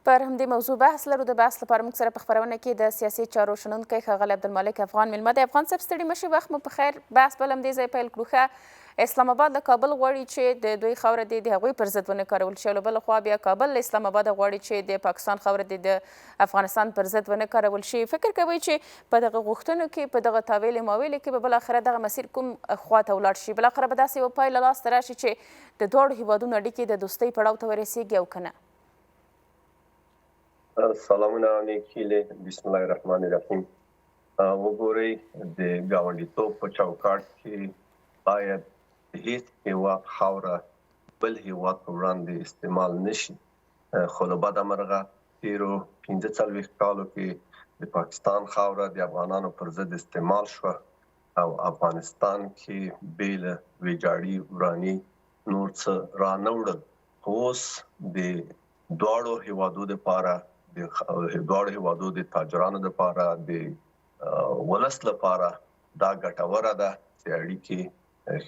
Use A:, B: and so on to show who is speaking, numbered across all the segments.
A: پر همدې موضوع بحث لرو. د بحث لپاره موږ سره په خپرونه کې د سیاسي چارو شنونکی ښاغلی عبدالمالک افغان میلمه دی. افغان صاحب، ستړي مه شي، وخت مو په خیر. بحث به له همدې ځایه پیل کړو. ښه، اسلام آباد له کابل غواړي چې د دوی خاوره دې د هغوی پر ضد ونه کارول شي، او له بل خوا بیا کابل له اسلام آباده غواړي چې د پاکستان خاوره دې د افغانستان پر ضد ونه کارول شي. فکر کوئ چې په دغه غوښتنو کې، په دغه تاویلې ماویلې کې به بالاخره دغه مسیر کوم خوا ته ولاړ شي؟ بالاخره به داسې یوه پایله لاسته راشي چې د دواړو هیوادونو اړیکې د دوستۍ پړاو ته ورسیږي او که نه؟
B: سلامونه نیک هیلې، بسم الله الرحمن الرحیم. وګورئ، د ګاونډیتوب په چوکاټ کې باید هیڅ هیواد خاوره بل هیواد په وړاندې استعمال نشي، خو له بده مرغه تیرو 45 کالو کې د پاکستان خاوره د افغانانو پر ضد استعمال شوه او افغانستان کې بې له ویجاړي وراني نور څه را نه وړل. خو اوس د دواړو هیوادو لپاره، د دواړو هیوادو د تاجرانو لپاره، د ولس لپاره دا ګټوره ده چې اړیکې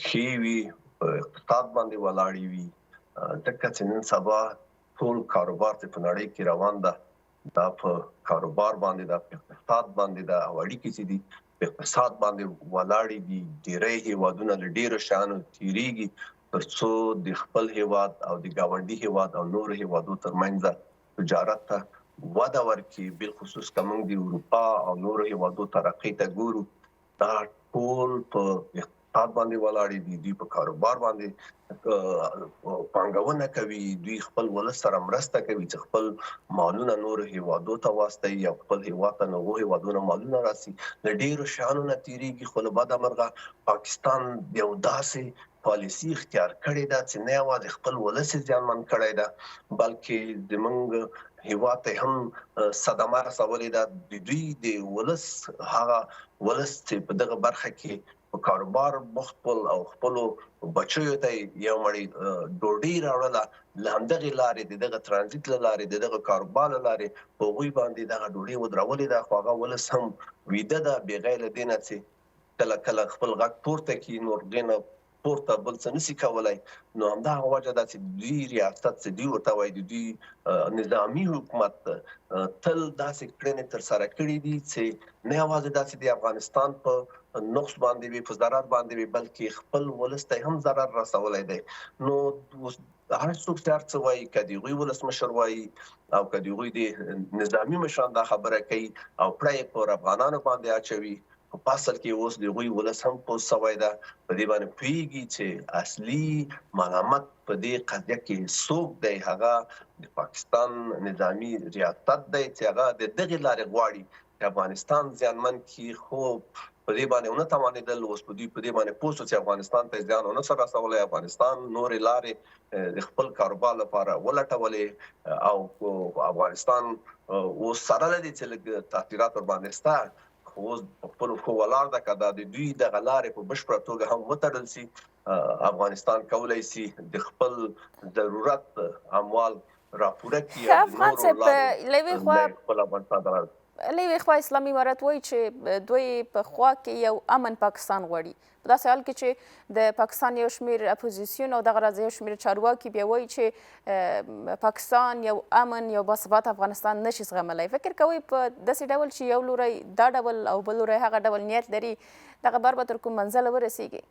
B: ښې وي، په اقتصاد باندې ولاړې وي، ځکه چې نن سبا ټول کاروبار چې په نړۍ کې روان ده، دا په کاروبار باندې ده، په اقتصاد باندې ده، او اړیکې چې دي په اقتصاد باندې ولاړې دي. ډیری هیوادونه له ډیرو شیانو تیریږي ترڅو د خپل هیواد او د ګاونډي هیواد او نورو هیوادو ترمنځ تجارت ته وده ورکړي. بالخصوص که موږ د اروپا او نورو هیوادو ترقۍ ته ګورو، دا ټول په اقتصاد باندې ولاړې دي. دوی په کاروبار باندې پانګونه کوي، دوی خپل ولس سره مرسته کوي چې خپل مالونه نورو هیوادو ته واستوي او خپل هیواد ته نورو هیوادونو مالونه راسي. له ډیرو شیانو نه تیریږي، خو له بده مرغه پاکستان یو داسې پالیسي اختیار کړې ده چې نه یوازې خپل ولس یې زیانمن کړی ده، بلکې زمونږ هیواد ته هم صدمه رسولې ده. د دوی د ولس، هغه ولس چې په دغه برخه کې په کاروبار بوخت ول او خپلو بچیو ته یو مړی ډوډۍ راوړله، له همدغې لارې، د دغه ترانزیت له لارې، د دغه کاروبار له لارې په هغوی باندې دغه ډوډۍ ودرولې ده. خو هغه ولس هم ویده ده، بېغیر له دې نه چې کله کله خپل غږ پورته کړي، نور دې نه پورته بل څه نشي کولای. نو همدا وجه ده چې دوی ریاست چې دوی ورته وایي، د دوی نظامي حکومت تل داسې کړنې ترسره کړې دي چې نه یوازې داسې د افغانستان په نقص باندې وي، په ضرر باندې وي، بلکې خپل ولس ته هم ضرر رسولی دی. نو اوس هر څوک چې هر څه وایي، که د هغوی ولسمشر وایي او که د هغوی د نظامي مشران دا خبره کوي او پړه یې پر افغانانو باندې اچوي، خو په اصل کې اوس د هغوی ولس هم پوه سوی ده، په دې باندې پوهېږي چې اصلي ملامت په دې قضیه کې څوک دی. هغه د پاکستان نظامي ریاست دی چې هغه د دغې لارې غواړي چې افغانستان زیانمن کړي، خو په دې باندې ونه توانېدل. اوس په دوی په دې باندې پوه شو چې افغانستان ته زیان ونه سره رسولی. افغانستان نورې لارې د خپل کاروبار لپاره ولټولې او افغانستان اوس سره له دې چې لږ تاثیرات ورباندې شته، خو اوس په خپلو پښو ولاړ ده. که دا د دوی دغه لارې په بشپړه توګه هم وتړل سي، افغانستان کولای سي د خپل ضرورت اموال راپوره کړي او د
A: افغان
B: نورو
A: صاحب،
B: لارو
A: له یوې خوا
B: خپل افغانستان ته
A: له یوې خوا اسلامي امارت وایي چې دوی په خوا کې یو امن پاکستان غواړي، په داسې حال کې چې د پاکستان یو شمېر اپوزیسیون او دغه راز یو شمېر چارواکي بیا وایي چې پاکستان یو امن، یو باثباته افغانستان نشي زغملی. فکر کوئ په داسې ډول چې یو لوری دا ډول او بل لوری هغه ډول نیت لري، دغه بار به تر کوم منزله ورسیږي؟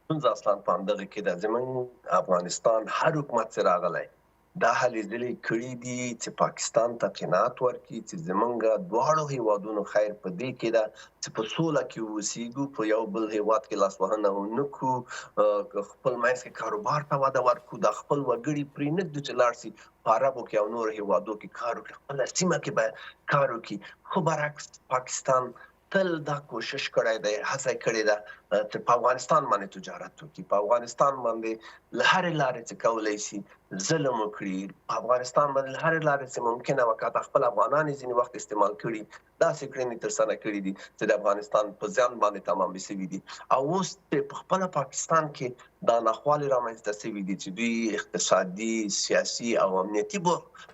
B: ستونزه اصلا په همدغه کې ده. زموږ افغانستان هر حکومت چې راغلی، دا هلې ځلې کړې دي چې پاکستان ته قناعت ورکړي چې زمونږ دواړو هیوادونو خیر په دې کې ده چې په سوله کې اوسیږو، په یو بل هیواد کې لاسوهنه ونه کړو، خپل منځ کې کاروبار ته وده ورکړو، دا خپل وګړي پرې نه ږدو چې لاړ سي په عربو کې او نورو هیوادو کې کار وکړي، خپله سیمه کې به کار وکړي. خو برعکس پاکستان تل دا کوشش کړی دی، هڅه یې کړې ده چې په افغانستان باندې تجارت وکړي، په افغانستان باندې له هرې لارې چې کولی شي ظلم وکړي، په افغانستان باندې له هرې لارې چې ممکنه وه که خپل افغانان یې ځینې وخت استعمال کړي، داسې کړنې ترسره کړي دي چې د افغانستان په زیان باندې تمامې شوي دي. او اوس چې په خپله پاکستان کې دا ناخوالې رامنځته شوي دي چې دوی اقتصادي، سیاسي او امنیتي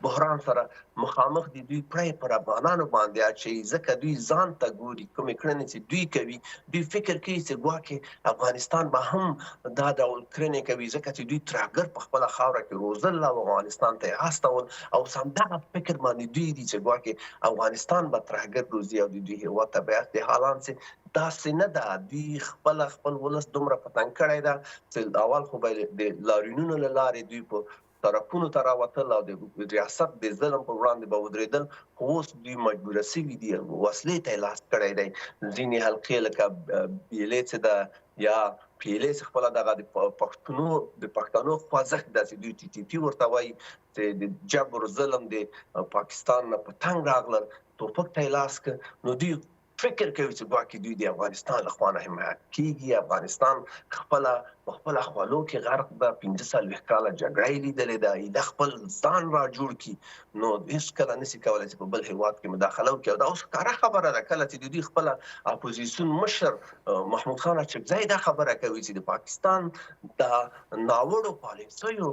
B: بحران سره مخامخ دي، دوی پړه یې پر افغانانو باندې اچوي، ځکه دوی ځان ته ګوري کومې کړنې چې دوی کوي، دوی فکر کوي چې ګواکې افغانستان به هم دا ډول کړنې کوي، ځکه چې دوی ترهګر په خپله خاوره کې روزل او افغانستان ته یې استول او اوس همدغه فکر باندې دوی دي چې ګواکې افغانستان به ترهګر روزي او د دوی هیواد ته به اخلي، حالان چې داسې نه ده. دوی خپله خپل ولس دومره په تنګ کړی ده چې اول خو به د لاریونونو له لارې دوی په سړکونو ته راوتل او د ریاست د ظلم پر وړاندې به ودرېدل، خو اوس دوی مجبوره سوي دي، وسلې ته یې لاس کړی دی. ځینې حلقې لکه بیلې چې ده یا پیلې چې خپله دغه د پښتونو د پښتنو خوځښت ده چې دوی ټي ټي پي ورته وایي، چې د جبر ظلم د پاکستان نه په تنګ راغلل، توپک ته یې لاس کړ، نو دوی فکر کوي چې ګواکې دوی د افغانستان له خوا نه حمایت کیږي. افغانستان خپله په خپله خولو کې غرق ده، 45 کاله جګړه یې لیدلې ده، ایله خپل ځان را جوړ کړي، نو هیڅ کله نشي کولای چې په بل هیواد کې مداخله وکړي. او دا اوس ښکاره خبره ده، کله چې د دوی خپله اپوزیسیون مشر محمود خان اچکزی دا خبره کوي چې د پاکستان د ناوړو پالیسیو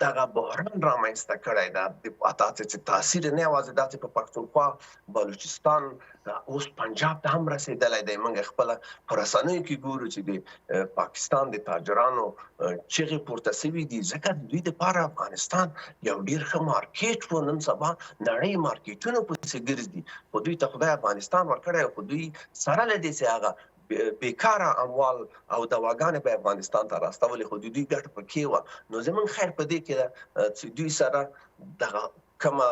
B: دغه بحران رامنځته کړی ده، چې تاثیر نه یوازې دا چې په پښتونخوا، بلوچستان، اوس پنجاب ته هم رسیدلی دی. موږ خپله په رسنیو کې ګورو چې د پاکستان د تاجرانو چغې پورته سوي دي، ځکه د دوی دپاره افغانستان یو ډیر ښه مارکیټ و. نن سبا نړۍ مارکیټونو پسې ګرځي، خو دوی ته خدای افغانستان ورکړی، خو دوی سره له دې چې هغه بیکاره اموال او دواګانې به افغانستان ته راستولې، خو د دوی ګټه پکې وه. نو زمونږ خیر په دې کې ده چې دوی سره دغه کومه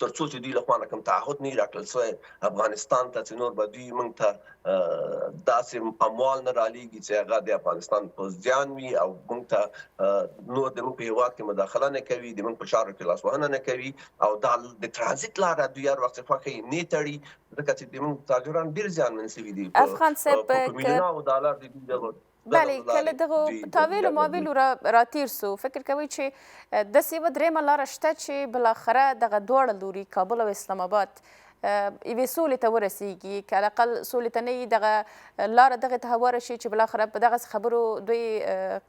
B: تر څو چې دوی له خوا نه کوم تعهد نه راکړل شوی افغانستان ته چې نور به دوی موږ ته داسې اموال نه رالیږي چې هغه د افغانستان په زیان وي، او موږ ته نور د موږ په هیواد کې مداخله نه کوي، د موږ په چارو کې لاسوهنه نه کوي، او دا د ترانزیت لاره دوی هر وخت خوښه یې نه تړي، ځکه چې د موږ تاجران ډېر زیانمن شوي دي.
A: افغان صاحب،
B: په میلیوناو ډالر د دوی
A: بله، که له دغو تاویلو ماویلو راتیر سو، فکر کوئ چې داسې یوه درېیمه لاره شته چې بالاخره دغه دواړه لوري کابل او اسلام آباد یوې سولې ته ورسیږي، که الاقل سولې ته نه وي دغه لاره دغې ته هواره شي چې بالاخره په دغسې خبرو دوی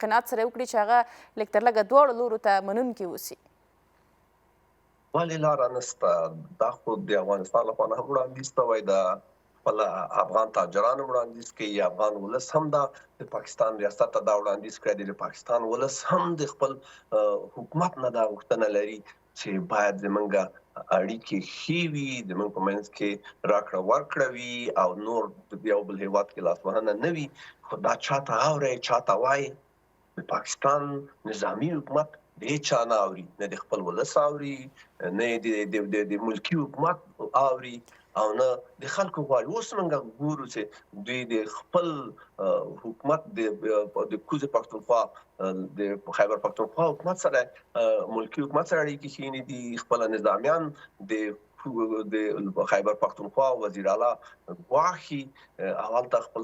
A: قناعت سره وکړي چې هغه لږ تر لږه دواړو لورو ته منونکي اوسي؟
B: ولې لاره نشته؟ دا خو د افغانستان لخوا نه هم وړاندیز شوی ده، خپل افغان تاجران وړاندیز کوي، افغان ولس هم دا د پاکستان ریاست ته دا وړاندیز کړی دی. د پاکستان ولس هم د خپل حکومت نه دا غوښتنه لري چې باید زمونږ اړیکې ښې وي، زمونږ په منځ کې راکړه ورکړه وي او نور یو بل هیواد کې لاسوهنه نه وي. خو دا چاته اوري، چاته وایي؟ د پاکستان نظامي حکومت د هیچا نه اوري، نه د خپل ولس اوري، نه د ملکي حکومت اوري، او نه د خلکو غواړي. اوس موږ ګورو چې دوی د خپل حکومت د کوزې پښتونخوا، د خیبر پښتونخوا حکومت سره، ملکي حکومت سره اړیکې ښې نه دي. خپل نظامیان د خیبر پښتونخوا وزیر اعلی ګواښي او هلته خپل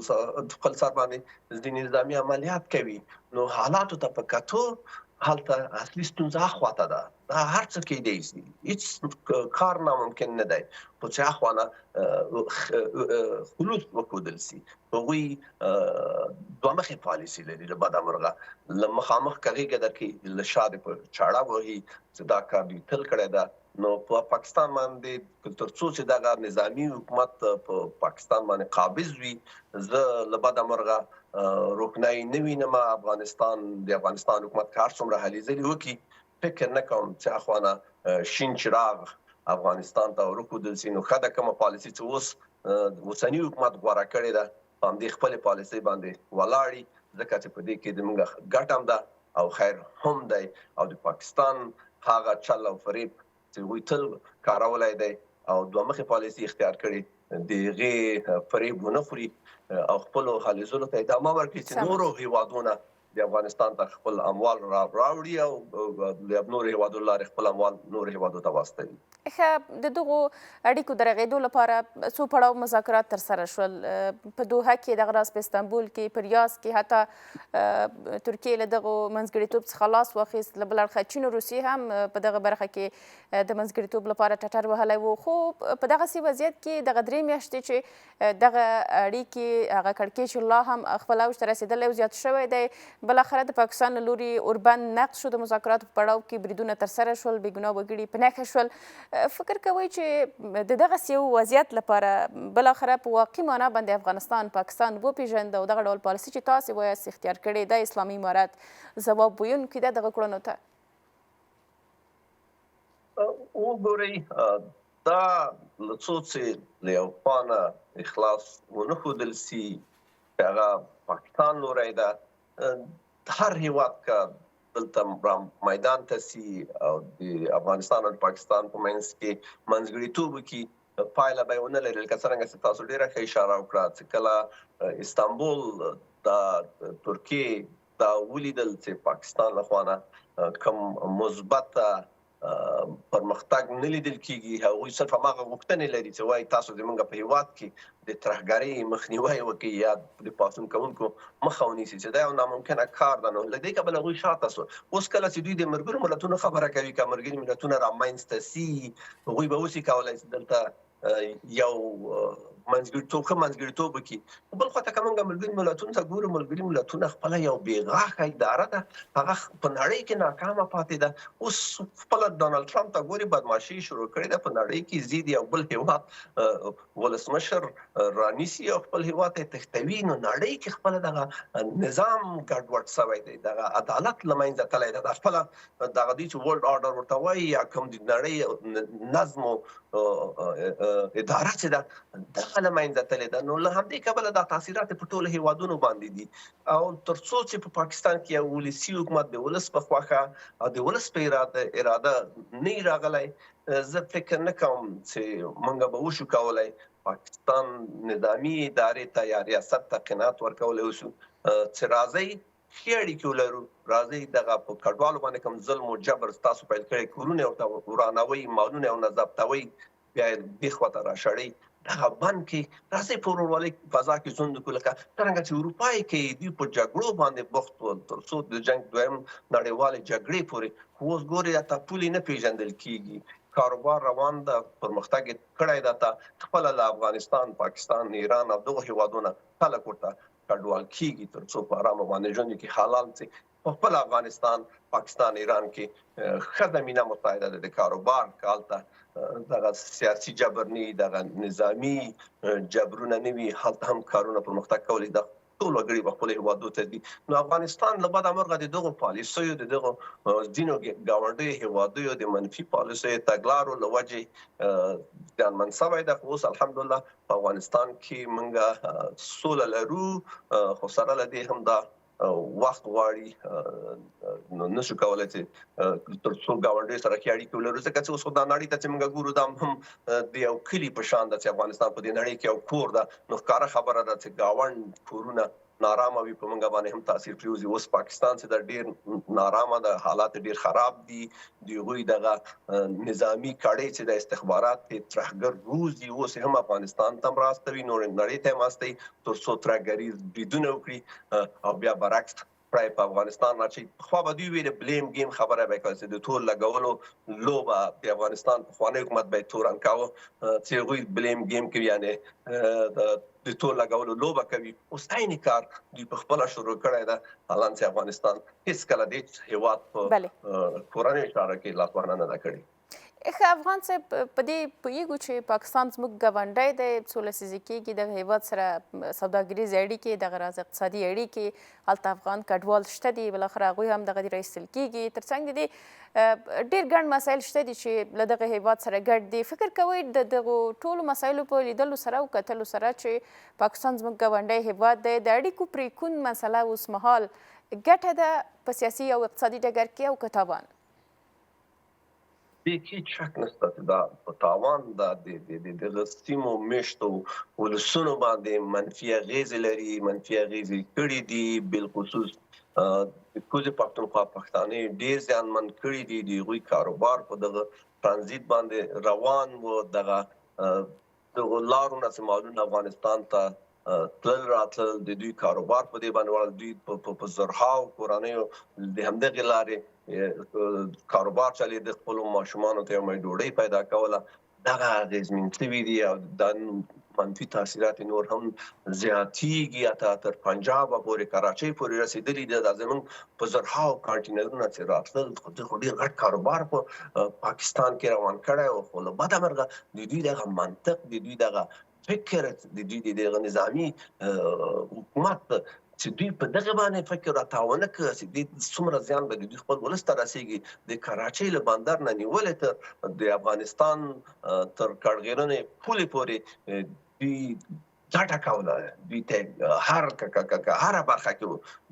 B: سر باندې ځینې نظامي عملیات کوي. نو حالاتو ته په کتو هلته اصلي ستونزه اخواته ده. دا هر څه کېدای شي، هیڅ کار ناممکن نه دی، خو چې اخوا نه خلوص وښودل شي. هغوی دوه مخې پالیسي لري، له بده مرغه له مخامخ که غېږه درکوي، له شا دې په چاړه وهي، چې دا کار دوی تل کړی ده. نو په پاکستان باندې تر څو چې دغه نظامي حکومت په پاکستان باندې قابض وي، زه له بده مرغه روښنايي نه وینم. افغانستان د افغانستان حکومت که هر څومره هلې ځلې وکړي، فکر نه کوم چې اخوا نه شین چراغ افغانستان ته وروښودل شي. نو ښه ده کومه پالیسي چې اوس اوسني حکومت غوره کړې ده، په همدې خپلې پالیسۍ باندې ولاړي، ځکه چې په دې کې زموږ ګټه هم ده او خیر هم دی. او د پاکستان هغه چل او فریب چې هغوی تل کارولی دی او دوه مخې پالیسي اختیار کړې، د هغې فریب ونه خوري او خپلو هلو ځلو ته ادامه ورکړي چې نورو هیوادونه د افغانستان ته خپل اموال راوړي او د نورو هیوادونو لارې خپل اموال نورو هیوادو ته واستوي.
A: ښه، د دغو اړیکو د رغېدو لپاره څو پړاو مذاکرات ترسره شول په دوحه کې، دغه راز په استانبول کې، په ریاض کې، حتی ترکیې له دغو منځګړیتوب څخه لاس واخیست. له بل اړخه چین او روسیې هم په دغه برخه کې د منځګړیتوب لپاره ټټر وهلی و. خو په دغسې وضعیت کې دغه 3 میاشتې چې دغه اړیکې، هغه کړکېچ لا هم خپل اوج ته رسېدلی او زیات شوی دی، بالاخره د پاکستان له لوري اوربند نقض شو، د مذاکراتو په پړاو کې بریدونه ترسره شول، بېګناه وګړي په نښه شول. فکر کوئ چې د دغسې یو وضعیت لپاره بالاخره په واقعي معنا باندې افغانستان پاکستان وپېژند او دغه ډول پالیسي چې تاسې وایاست اختیار کړې ده، اسلامي امارت ځواب ویونکي ده دغه کړنو ته؟
B: وګورئ، دا له څو چې له یو خوا نه اخلاص ونه ښودل سي چې هغه پاکستان لوری ده، هر هیواد که دلته را میدان ته سي او د افغانستان او پاکستان په منځ کې منځګړیتوب وکړي، پایله به یې ونه لري. لکه څرنګه چې تاسو ډېره ښه اشاره وکړه چې کله استانبول د ترکیې دا ولیدل چې پاکستان له خوا نه کوم مثبت پرمختګ نه لیدل کیږي، هغوی صرف هماغه غوښتنې لري چې وایي تاسو زمونږ په هیواد کې د ترهګرۍ مخنیوی وکړئ یا د پاڅون کوونکو مخه ونیسي، چې دا یو ناممکنه کار ده. نو له دې کبله هغوی شاته سو. اوس کله چې دوی د ملګرو ملتونو خبره کوي، که ملګري ملتونه رامنځته سي، هغوی به وسي کولای چې دلته یو منځګړیتوب، ښه منځګړیتوب وکړي. بل خوا ته که موږ ملګري ملتونو ته ګورو، ملګري ملتونه خپله یو بېغاښه اداره ده، هغه په نړۍ کې ناکامه پاتې ده. اوس خپله ډونالډ ټرمپ ته ګوري، بدمعاشي شروع کړې ده په نړۍ کې، ځي د یو بل هیواد ولسمشر رانیسي او خپل هیواد ته یې تښتوي. نو نړۍ کې خپله دغه نظام ګډوډ سوی دی، دغه عدالت له منځه تللی ده، دا خپله دغه دوی چې ورلډ آرډر ورته وایي یا کوم د نړۍ نظم او اداره چې ده، دغه له منځه تللې ده. نو له همدې کبله دا تاثیرات په ټولو هیوادونو باندې دي. او تر څو چې په پاکستان کې یو ولسي حکومت د ولس په خوښه او د ولس په اراده نه راغلی، زه فکر نه کوم چې موږ به وشو کولای پاکستان نظامي ادارې ته یا ریاست ته قناعت ورکولی وشو چې راځئ ښې اړیکې ولرو، راځئ دغه په کډوالو باندې کوم ظلم او جبر تاسو پیل کړی، کورونه ورته ورانوئ، مالونه ورنه ضبطوئ، بیا یې دې خوا ته راشړئ، دغه بند کې راځئ په ورورولۍ فضا کې ژوند وکړو، لکه څرنګه چې اروپا یې کوي. دوی په جګړو باندې بوخت ول تر څو د جنګ دویم نړیوالې جګړې پورې، خو اوس ګورئ حتی پولې نه پېژندل کېږي، کاروبار روان ده، پرمختګ یې کړی ده، ته خپله له افغانستان، پاکستان، ایران او دغو هیوادونه خلک ورته کډوال کیږي تر څو په ارامه باندې ژوند وکړي. حلال چې په خپل افغانستان، پاکستان، ایران کې ښه زمینه مساعده ده د کاروبار، که هلته دغه سیاسي جبر نه وي، دغه نظامي جبرونه نه وي، هلته هم کارونه پرمختګ کولی، دا ټول وګړي به خپلو هېوادو ته ځي. نو افغانستان له بده مرغه د دغو پالیسیو، د دغو ځینو ګاونډیو هېوادیو د منفي پالیسیو تګلارو له وجې زیانمن شوی ده. خو اوس الحمدلله په افغانستان کې موږ سوله لرو، خو سره له دې هم دا وخت غواړي، نو نشو کولای چې تر څو ګاونډیو سره ښې اړیکې ولرو، ځکه چې اوس خو دا نړۍ ته چې موږ ګورو دا هم د یو کلي په شان ده چې افغانستان په دې نړۍ کې یو کور ده. نو ښکاره خبره ده چې ګاونډ کورونه نارامه وي، په موږ باندې هم تاثیر پریوځي. اوس پاکستان چې دا ډیر نارامه ده، حالات ډیر خراب دي، د هغوی دغه نظامي کړۍ چې د استخبارات ترهګر روزي اوس هم افغانستان ته هم راستوي، نور نړۍ ته هم استوي تر څو ترهګریز بریدونه وکړي او بیا برعکس پړه په افغانستان راچي. پخوا به دوی ویل بلیم ګیم خبره به کوله چې د تور لګولو لوبه د افغانستان پخوانی حکومت به یې تورن کاوه چې هغوی بلیم ګیم کوي، یعنې د تور لګولو لوبه کوي. اوس عین کار دوی په خپله شروع کړی ده، حالان چې افغانستان هیڅکله د هیڅ هیواد په کورنیو چارو کې لاسوهنه نه ده کړې.
A: ښه افغان صاحب، په دې پوهېږو چې پاکستان زموږ ګاونډی دی، څو لسیزې کېږي دغه هېواد سره سوداګریزې اړیکې، دغه راز اقتصادي اړیکې، هلته افغان کډوال شته دي، بالاخره هغوی هم دغه دي را ایستل کېږي. ترڅنګ د دې ډېر ګڼ مسایل شته دي چې له دغه هېواد سره ګډ دي. فکر کوئ د دغو ټولو مسایلو په لیدلو سره او کتلو سره چې پاکستان زموږ ګاونډی هېواد دی، د اړیکو پرېکون مسله اوسمهال ګټه ده په سیاسي او اقتصادي ډګر کې او که تاوان؟
B: دې کې هیڅ شک نشته چې دا په تاوان ده، د دغه سیمو میشتو ولسونو باندې منفي اغېزې لري، منفي اغېزې کړي دي. بالخصوص د کوزې پښتونخوا پښتانه ډېر زیانمن کړي دي، د هغوی کاروبار په دغه ترانزیت باندې روان و، دغه دغو لارو نه چې مالونه افغانستان ته تلل راتلل، د دوی کاروبار په دې باندې وړل، دوی په زرهاو کورنیو د همدغې لارې کاروبار چلېده، خپلو ماشومانو ته یو مې ډوډۍ پیدا کوله. دغه اغېزمن شوي دي او دا منفي تاثیرات نور هم زیاتیږي، حتی تر پنجاب پورې، کراچۍ پورې رسېدلي دي. دا زموږ په زرهاو کانټینرونه چې راتلل، خو دوی خو ډېر غټ کاروبار په پاکستان کې روان کړی و، خو له بده مرغه د دوی دغه منطق، د دوی دغه فکر، د دوی د دغه نظامي حکومت چې دوی په دغه باندې فکر راته ونه کړ چې دې څومره زیان به د دوی خپل ولس ته رسیږي. د کراچۍ له بندر نه نیولې تر د افغانستان تر کړغیرنې پولې پورې دوی ګټه کوله، دوی ته هر هره برخه کې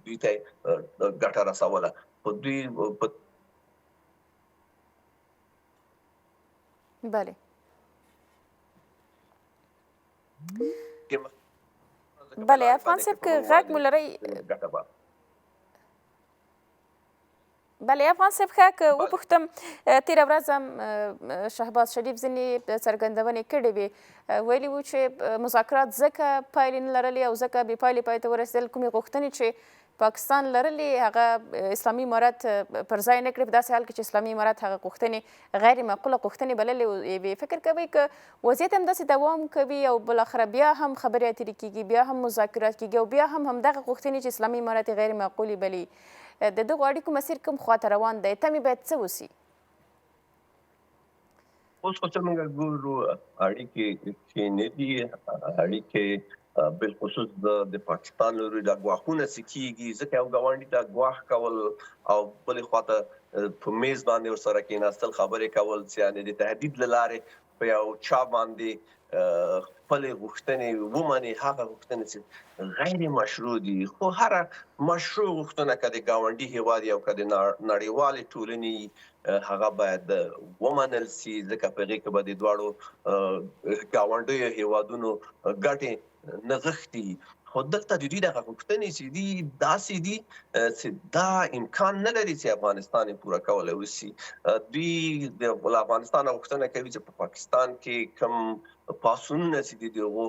B: دوی ته ګټه رسوله، خو دوی په
A: بله بله افغان صاحب که غږ مو لرئ. بله افغان صاحب، ښه که وپوښتم، تېره ورځ هم شهباز شریف ځینې څرګندونې کړې وې، ویلي وو چې مذاکرات ځکه پایلې نه لرلې او ځکه بې پایلې پای ته ورسېدل، کومې غوښتنې چې پاکستان لرلې هغه اسلامي امارت پر ځای نه کړې، په داسې حال کې چې اسلامي امارت هغه غوښتنې غیر معقوله غوښتنې بللې وې. فکر کوئ که وضعیت همداسې دوام کوي او بالاخره بیا هم خبرې اترې کېږي، بیا هم مذاکرات کېږي او بیا هم همدغه غوښتنې چې اسلامي امارت یې غیر معقولې بلي، د دغو اړیکو مسیر کوم خواته روان دی؟ تمې باید څه وسي؟
B: اوس خو چې موږ ګورو اړیکې ښې نه دي، اړیکې بالخصوص د پاکستان له لوري دا ګواښونه چې کېږي، ځکه یو ګاونډي ته ګواښ کول او بلې خواته په میز باندې ورسره کېناستل، خبرې کول، چې یعنې د تهدید له لارې په یو چا باندې خپلې غوښتنې ومني، هغه غوښتنې چې غیر مشروع دي. خو هره مشروع غوښتنه که د ګاونډي هیواد او که د نړیوالې ټولنې، هغه باید ومنل سي، ځکه په هغې کې به د دواړو ګاونډیو هیوادونو ګټې نغښتي. خو دلته د دوی دغه غوښتنې چې دي داسې دي چې دا امکان نه لري چې افغانستان یې پوره کولی وسي. دوی د افغانستان غوښتنه کوي چې په پاکستان کې کوم پاڅونونه چې دي د هغو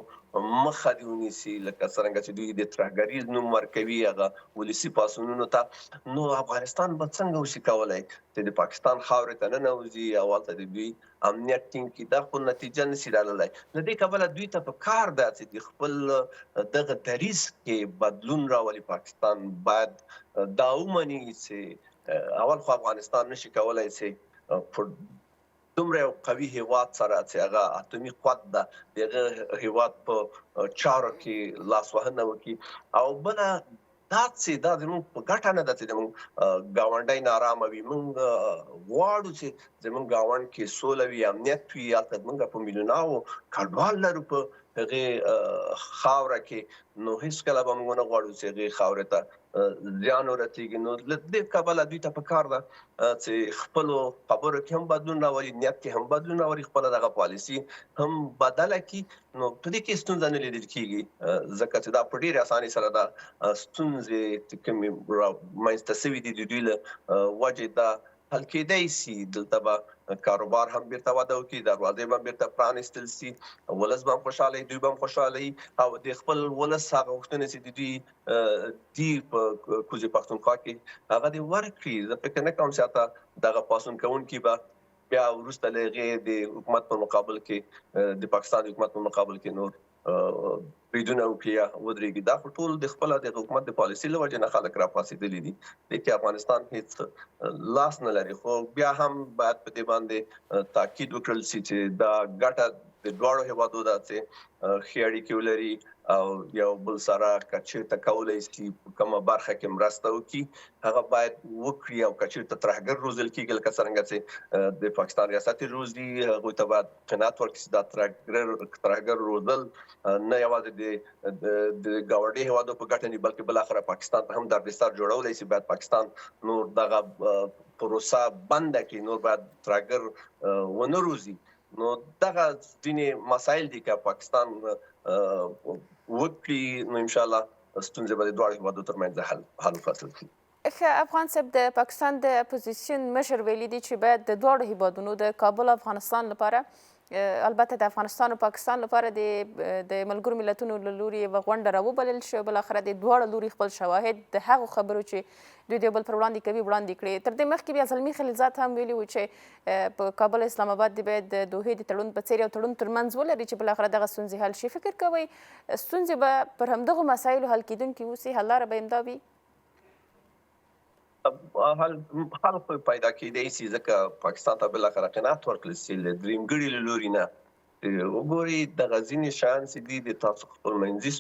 B: مخه دې ونیسي، لکه څرنګه چې دوی د ترهګریز نوم ورکوي هغه ولسي پاڅونونو ته. نو افغانستان به څنګه وشي کولی چې د پاکستان خاورې ته ننوځي او هلته د دوی امنیت ټینګ کړي؟ دا خو نتیجه نشي راللی. له دې کبله دوی ته په کار ده چې د خپل دغه دریځ کې بدلون راولي. پاکستان باید دا ومني چې اول خو افغانستان نشي کولای چې په دومره یو قوي هیواد سره چې هغه اتومي قوت ده د هغه هیواد په چارو کې لاسوهنه وکړي، او بله دا چې دا زموږ په ګټه نه ده چې زموږ ګاونډی نارامه وي. موږ غواړو چې زموږ ګاونډ کې سوله وي، امنیت وي. هلته موږ په میلیوناو کډوال لرو په هغې خاوره کې، نو هیڅکله به موږ نه غواړو چې هغې خاورې ته زیان ورسیږي. نو له دې کبله دوی ته په کار ده چې خپلو خبرو کې هم بدلون راولي، نیت کې هم بدلون راولي، خپله دغه پالیسي هم بدله کړي. نو په دې کې ستونزه نه لیدل کیږي، ځکه چې دا په ډېرې اسانۍ سره دا ستونزې چې کومې رامنځته سوي دي د دوی له وجې دا حل کېدای سي. دلته به کاروبار هم بیرته وده وکړي، دروازې به بیرته پرانیستل سي، ولس به هم خوشحاله وي، دوی به هم خوشحاله وي، او د خپل ولس هغه غوښتنې چې د دوی دي په کوزې پښتونخوا کې هغه دې ورکړي. زه فکر نه کوم چې حتی دغه پاڅون کوونکي به بیا وروسته له هغې د حکومت په مقابل کې، د پاکستان د حکومت په مقابل کې نور بریدونه وکړي یا ودرېږي. دا خو ټول د خپله د حکومت د پالیسي له وجې نه خلک راپاڅېدلي دي، دې کې افغانستان هیڅ لاس نه لري. خو بیا هم باید په دې باندې تاکید وکړل سي چې دا ګټه د دواړو هیوادو ده چې ښې اړیکې ولري او یو بل سره که چېرته کولی سي په کومه برخه کې مرسته وکړي هغه باید وکړي. او که چېرته ترهګر روزل کېږي لکه څرنګه چې د پاکستان ریاست یې روزي، هغوی ته باید قناعت ورکړي چې دا ترهګر روزل نه یوازې د ګاونډي هیوادو په ګټه نه، بلکې بالاخره پاکستان ته هم دردسر جوړولی سي. باید پاکستان نور دغه پروسه بنده کړي، نور باید ترهګر ونه روزي. نو دغه ځینې مسایل دي که پاکستان وکړي نو انشاءالله ستونزې به د دواړو هیوادو ترمنځ حل فصل شي.
A: ښه افغان صاحب، د پاکستان د اپوزیسیون مشر ویلي دي چې باید د دواړو هیوادونو د کابل او افغانستان لپاره، البته د افغانستان او پاکستان لپاره د ملګرو ملتونو له لوري یوه غونډه راوبلل شي او بالاخره د دواړو لوري خپل شواهد د هغو خبرو چې دوی د یو بل پر وړاندې کوي وړاندې کړي. تر دې مخکې بیا زلمي خلیلزاد هم ویلي وو چې په کابل اسلام آباد دې باید د دوحې د تړون په څېر یو تړون ترمنځ ولري چې بالاخره دغه ستونزې حل شي. فکر کوئ ستونزې به پر همدغو مسایلو حل کېدونکي اوسي؟ حل لاره به همدا وي؟
B: حل خو پیدا کېدای سي، ځکه پاکستان ته بالاخره قناعت ورکړل سي له درېیمګړي له لوري نه وګوري دغه ځینې شیان چې دي د تاسو خپل منځي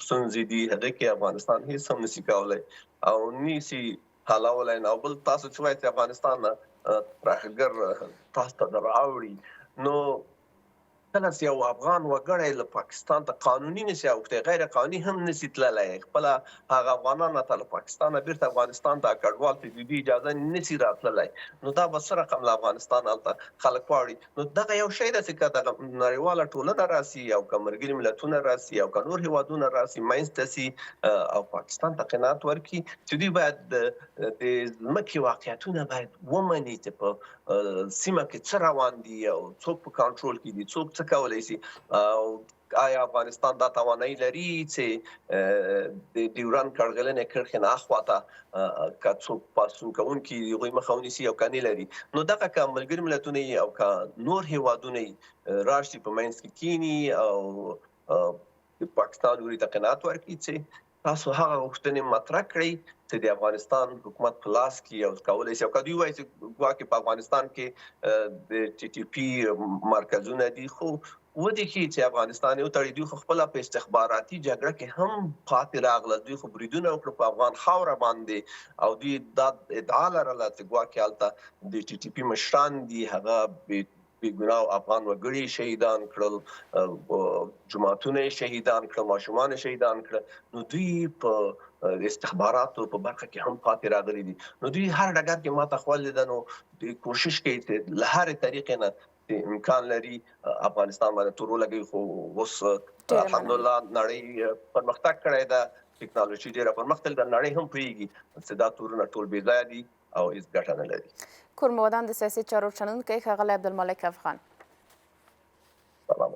B: ستونزې دي، هغه کې افغانستان هیڅ هم نشي کولای او نشي حلولای. او بل تاسو چې وایئ چې افغانستان ترهګر تاسو ته دراوړي، نو کله چې یو افغان وګړی له پاکستان ته قانوني نشي اوښتی، غیر قانوني هم نشي تللی، خپله هغه افغانان ته له پاکستانه بیرته افغانستان ته کډوال ته د دوی اجازه نشي راتللی، نو دا به څه رقم له افغانستان هلته خلک واوړي؟ نو دغه یو شی ده چې که دغه نړیواله ټولنه راسي او که ملګري ملتونه راسي او که نور هیوادونه راسي منځته سي او پاکستان ته قناعت ورکړي چې دوی باید د ځمکې واقعیتونه باید ومني چې په سیمه کې څه روان دي او څوک په کنټرول کې دي، څوک څه کولی شي، او آیا افغانستان دا توانایي لري چې د ډیورند کړغلنې کرښې نه اخوا ته که څوک پاڅون کوونکي هغوی مخه ونیسي او که نه لري. نو دغه که ملګري ملتونه او که نور هیوادونه راشي په منځ کې کینی او د پاکستان لوري ته قناعت ورکړي چې تاسو هغه غوښتنې مطرح کړئ چې د افغانستان حکومت په لاس کې او کولی شي، او که دوی وایي چې ګواکې په افغانستان کې د ټي ټي پي مرکزونه دي، خو ودې ښیي چې افغانستان یې وتړي. دوی خو خپله په استخباراتي جګړه کې هم پاتې راغله، دوی خو بریدونه وکړل په افغان خاوره باندې او دوی دا ادعا لرله چې ګواکې هلته د ټي ټي پي مشران دي، هغه بې ګناه افغان وګړي شهیدان کړل، جوماتونه یې شهیدان کړل، ماشومان یې شهیدان کړل. نو دوی په استخباراتو په برخه کې هم پاتې راغلي دي. نو دوی هر ډګر کې ماته خوړلې ده، نو دوی کوشش کوي چې له هرې طریقې نه چې امکان لري افغانستان باندې تور ولګوي. خو اوس الحمدلله نړۍ پرمختګ کړی ده، ټکنالوژي ډېره پرمختللې ده، نړۍ هم پوهېږي چې دا تورونه ټول بې ځایه دي او هیڅ ګټه نه لري.
A: کور مو ودان د سیاسي چارو شنونکی ښاغلی عبدالمالک افغان.
B: سلام.